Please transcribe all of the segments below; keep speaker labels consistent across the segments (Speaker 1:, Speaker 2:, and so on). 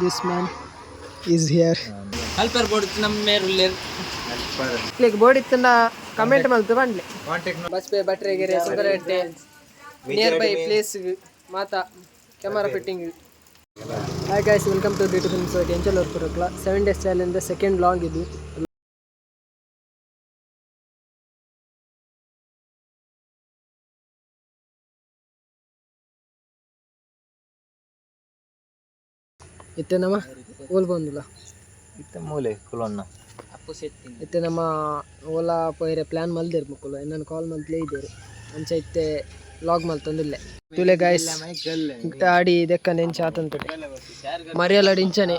Speaker 1: This man is here.
Speaker 2: Helper board ನಮ್ಮ ಮೇರುಲ್ಲೇರ್.
Speaker 1: Click board ಇತ್ತಂಡ ಕಮೆಂಟ್ ಮಲ್ತು ಬಂಡ್ಲೆ. ಬಸ್ಪೆ ಬಟ್ರೆಗೆರೆ ಸುಂದರಗಟ್ಟೆ ನಿಯರ್ ಬೈ ಪ್ಲೇಸ್ ಮಾತಾ camera fitting. Hi guys, welcome to beauty films. ಎಂಚಲ್ ವರ್ಪುರಕ್ಲ 7 days challenge second long ಇದು. ಇತ್ತೆ ನಮ್ಮ ಓಲ್ ಬಂದಿಲ್ಲ.
Speaker 3: ಇತ್ತೆ ಮೂಲೆ ಕುಲೊನ್ನ.
Speaker 2: ಅಪ್ಪು ಸೆಟ್ಟಿ.
Speaker 1: ಇತ್ತೆ ನಮ್ಮ ಓಲಾ ಪೋಯರೆ ಪ್ಲ್ಯಾನ್ ಮಲ್ದೇರು ಮುಕ್ಕುಲು, ಎನ್ನನ್ನು ಕಾಲ್ ಮಲ್ತಲೇ ಇದ್ದೇರು. ಅಂಚ ಇತ್ತೆ ಲಾಗ್ ಮಲ್ತೊಂದಿಲ್ಲೆ ತುಲೆ ಗಾಯ್ಸ್. ಗಾಡಿ ದೆಕ್ಕಂದ ಎಂಚ ಆತಂತುಡೆ ಮರಿಯಲಡ್ ಇಂಚನೆ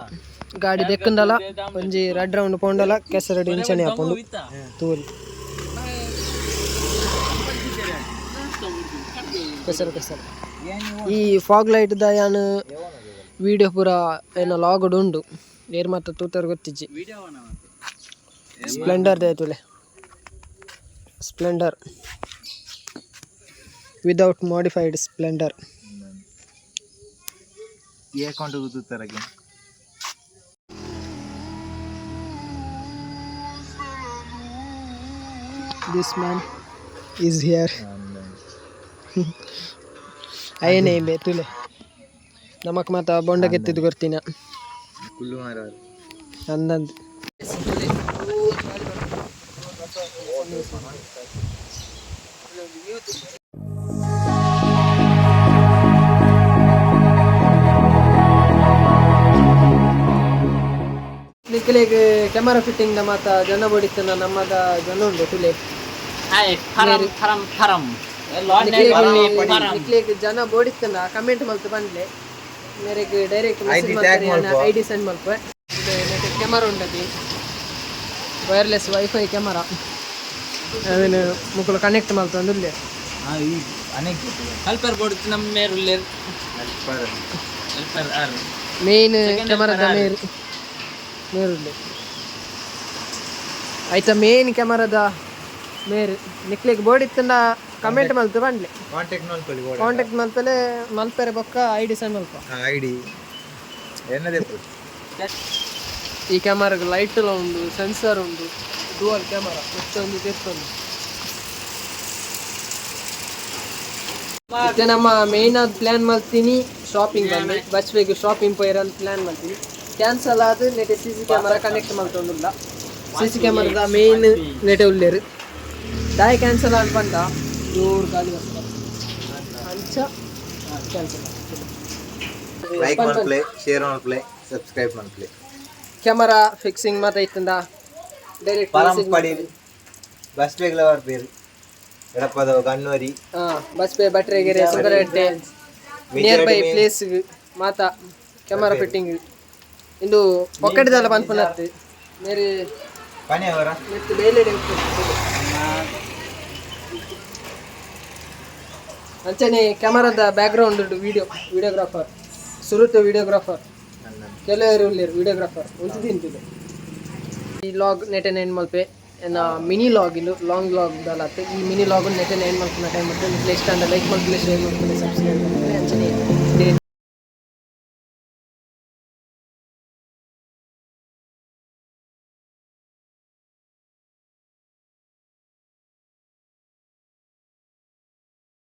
Speaker 1: ಗಾಡಿ ದೆಕ್ಕಂದಲ ಒಂಜಿ ರಡ್ ರೌಂಡ್ ಪೋಂಡಲ ಕೆಸರಡ್ ಇಂಚನೆ ಆಪುಂಡು ತೂಲಿ. ಕೆಸರು ಕೆಸರು. ಈ ಫಾಗ್ ಲೈಟ್ ದ ಯಾನ್ ವಿಡಿಯೋ ಪೂರ ಏನ ಲಾಗ್ಡ್ ಉಂಡು, ಏರ್ ಮಾತ ತೂತರ್ ಗೊತ್ತಿಜ್ಜಿ. ಸ್ಪ್ಲೆಂಡರ್ ತುಲೆ, ಸ್ಪ್ಲೆಂಡರ್ ವಿದೌಟ್ ಮಾಡಿಫೈಡ್ ಸ್ಪ್ಲೆಂಡರ್.
Speaker 3: ಈ ಅಕೌಂಟ್ ಗೊತ್ತಾರಗೆ.
Speaker 1: This man is here. ಅಯ್ಯನೇ ಇಂಬೆ ತುಲೆ, ನಮಕ್ ಮಾತ ಬೊಂಡ ಕೆತ್ತಿದ್ದು ಗೊತ್ತಿನ.
Speaker 3: ಕುಲ್ಲು ಮಾರ.
Speaker 1: ಅಂದಂದು. ನಿಕ್ಕಲೆಗ್ ಕ್ಯಾಮರಾ ಫಿಟ್ಟಿಂಗ್ ದ ಮಾತ ಜನ ಬಡಿತನ, ನಮ್ಮದ ಜನ ಉಂಡು ತುಲೆ.
Speaker 2: ಹಾಯ್, ಫರಂ ಫರಂ ಫರಂ.
Speaker 1: ನಿಕ್ಲೆಗ್ ಜನ ಬೋಡಿತ್ತನ ಕಮೆಂಟ್ ಮಲ್ತು ಬಂದ್ಲೆ, ಮೇರೆಗ್ ಡೈರೆಕ್ಟ್
Speaker 3: ID tag ಮಲ್ಪುವ.
Speaker 1: ಐಡಿ ಸೆಂಡ್ ಮಲ್ಪ. ಕ್ಯಾಮರಾ ಉಂಡತಿ, ವೈರ್ಲೆಸ್ ವೈಫೈ ಕ್ಯಾಮರಾ, ಅದನ್ನು ಮುಕ್ಕುಲು ಕನೆಕ್ಟ್ ಮಲ್ತೊಂದುಲ್ಲೆ.
Speaker 3: ಅನೇಕ.
Speaker 2: ಹೆಲ್ಪರ್ ಬೋರ್ಡ್ ನಮ್ಮ ಮೇರುಲ್ಲೇರ್. ಹೆಲ್ಪರ್ ಆರ್.
Speaker 1: ಮೇನ್ ಕ್ಯಾಮರಾದ ಮೇರ್ ಮೇರುಲ್ಲೆ. ಆಯ್ತಾ, ಮೇನ್ ಕ್ಯಾಮರಾದ ಮೇರ್. ನಿಕ್ಲೆಗ್ ಬೋಡಿತ್ತಂಡ ಕಮೆಂಟ್ ಮಲ್ತು ಬಂದ್ಲೆ.
Speaker 3: ಕಾಂಟ್ಯಾಕ್ಟ್ ಮಲ್ಪೊಲಿ.
Speaker 1: ಕಾಂಟ್ಯಾಕ್ಟ್ ಮಲ್ಪಲೆ, ಮಲ್ಪೆರೆ ಬೊಕ್ಕ ಐಡಿ ಸೆಂಡ್ ಮಲ್ಪ.
Speaker 3: ಐಡಿ ಏನದೇ.
Speaker 1: ಈ ಕ್ಯಾಮರಾಗ್ ಲೈಟ್ ಎಲ್ಲ ಉಂಡು, ಸೆನ್ಸರ್ ಉಂಡು, ಡುವಲ್ ಕ್ಯಾಮರಾ ಮತ್ತೊಂದು ತಿರ್ತೊಂದು. ಮತ್ತೆ ನಮ್ಮ ಮೇನ್ ಆದ್ ಪ್ಲಾನ್ ಮಲ್ತೀನಿ ಶಾಪಿಂಗ್ ಬಂದು, ಬಚ್ವೆಗ್ ಶಾಪಿಂಗ್ ಪೋಯಿರ ಅಂತ ಪ್ಲಾನ್ ಮಲ್ತೀನಿ. ಕ್ಯಾನ್ಸಲ್ ಆದ್ ನೆಟೆ ಸಿ ಸಿ ಕ್ಯಾಮರಾ ಕನೆಕ್ಟ್ ಮಲ್ತೊಂದುಲ್ಲ. ಸಿ ಸಿ ಕ್ಯಾಮರಾದ ಮೇನ್ ನೆಟೆ ಉಲ್ಲೇರು. ದಾಯ ಕ್ಯಾನ್ಸಲ್ ಆದ್ ಪಂಡ ಜೋರು ಗಾಳಿ ಬರ್ತದೆ, ಅಂಚ ಕ್ಯಾನ್ಸಲ್.
Speaker 3: ಲೈಕ್ ಮಲ್ಪಲೆ, ಶೇರ್ ಮಲ್ಪಲೆ, ಸಬ್ಸ್ಕ್ರೈಬ್ ಮಲ್ಪಲೆ.
Speaker 1: ಕ್ಯಾಮರಾ ಫಿಕ್ಸಿಂಗ್ ಮಾತ ಇತ್ತಂದ ಡೈರೆಕ್ಟ್.
Speaker 3: ಪರಂ ಪಡೀಲ್ ಬಸ್ ಬೇಗ್ಲ ಬರ್ಪೇರು ಎಡಪದ ಗಣ್ಣೋರಿ.
Speaker 1: ಬಸ್ಪೆ ಬಟ್ರೆಗೆರೆ ಸುಂದರಗಟ್ಟೆ ನಿಯರ್ ಬೈ ಪ್ಲೇಸ್ ಮಾತ ಕ್ಯಾಮರಾ ಫಿಟ್ಟಿಂಗ್. ಇಂದು ಪೊಕ್ಕಡಿದಲ್ಲ ಪನ್ಪುನತ್ತು ಮೇರೆ.
Speaker 3: ಪನಿ ಅವರ.
Speaker 1: ಮೆತ್ತು ಬೇಲೆಡೆ. ಅಂಚನೆ ಕ್ಯಾಮರಾದ ಬ್ಯಾಕ್ಗ್ರೌಂಡ್ ವಿಡಿಯೋ, ವಿಡಿಯೋಗ್ರಾಫರ್ ಸುರುತ ವಿಡಿಯೋಗ್ರಾಫರ್ ಕೆಲವರು ಉಲ್ಲೇರು. ವಿಡಿಯೋಗ್ರಾಫರ್ ಉಂಟು ತಿಂತಿದೆ. ಈ ಲಾಗ್ ನೆಟೆನ್ ಎಂಡ್ ಮಲ್ಪೆ. ಎನ್ನ ಮಿನಿ ಲಾಗ್ ಇಂದು, ಲಾಂಗ್ ಲಾಗ್ ದಲತ್ತೆ. ಈ ಮಿನಿ ಲಾಗ್ ನೆಟೆನ್ ಎಂಡ್ ಮಲ್ಪುನ ಟೈಮ್ ಮತ್ತೆ. ನಿಕ್ಲೆ ಇಷ್ಟ ಅಂಡ ಲೈಕ್ ಮಲ್ಪಲೆ, ಶೇರ್ ಮಲ್ಪಲೆ, ಸಬ್ಸ್ಕ್ರೈಬ್ ಮಲ್ಪಲೆ. ಅಂಚನೆ